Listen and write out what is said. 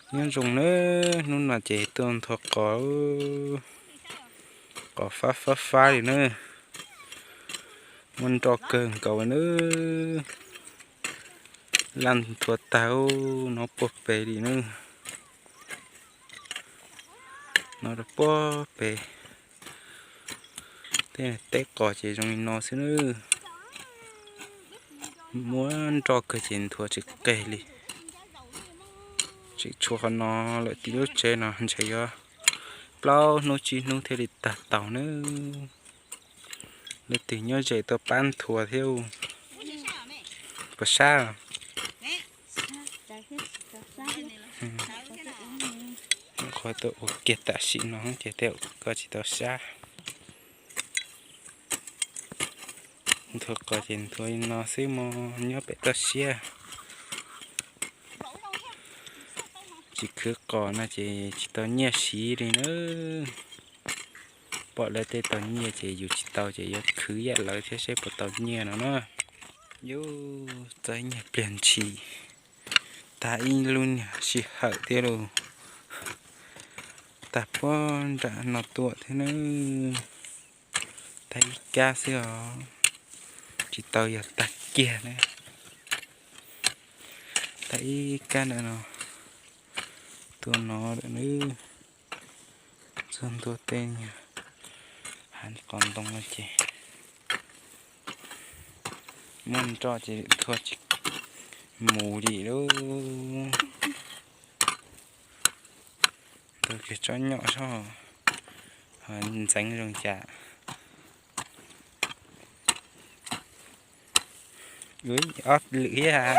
Nyob zoo nawb, hnub no ces tuaj nthua qos, qos fab fab fab li nawb. Muaj nroj kawg nkaus li nawb. Laj nthua tag no puag pem li nawb. No rau puag pem. Tej teb qos ces zoo li no xwb nawb. Muaj nroj kawg ces nthua tsis qeg li. Tseem tshuav qhov no lawm, tim lub tsev no ntshe yuav plaub hnub tsib hnub thiaj li tag tau nawb. Leej twg nyob ze tuaj pab nthua thiab. Puas sab? Qhov tuaj ua kiag tam sim no ces thiaj koj tsis tau sab. Nthua qos ces nthua li no xwb mog, nyob pem toj siab. Tsis khwv qos no ces tsis tau nyiaj siv li nawb. Pom lawv tej tau nyiaj ces yus tsis tau ces yuav khwv ib yam lawv thiab seb puas tau nyiaj no na. Yus txawb nyiaj pliag ntshis, tag ib lub niag sij hawm thiab lauj. Tag puag nram no tuaj thiab nawb. Tag ib kab xwb os, tsis tau yog tag kiag na. Tag ib kab ntawm no, tuaj no lawm nawb. Txog ntua tej hav qos ntoo no ces muaj nroj ces nthua tsis mus li lauj. Nthua kiag tsob nyom soj, ntxeev zoo cas. Ob lwm thiab.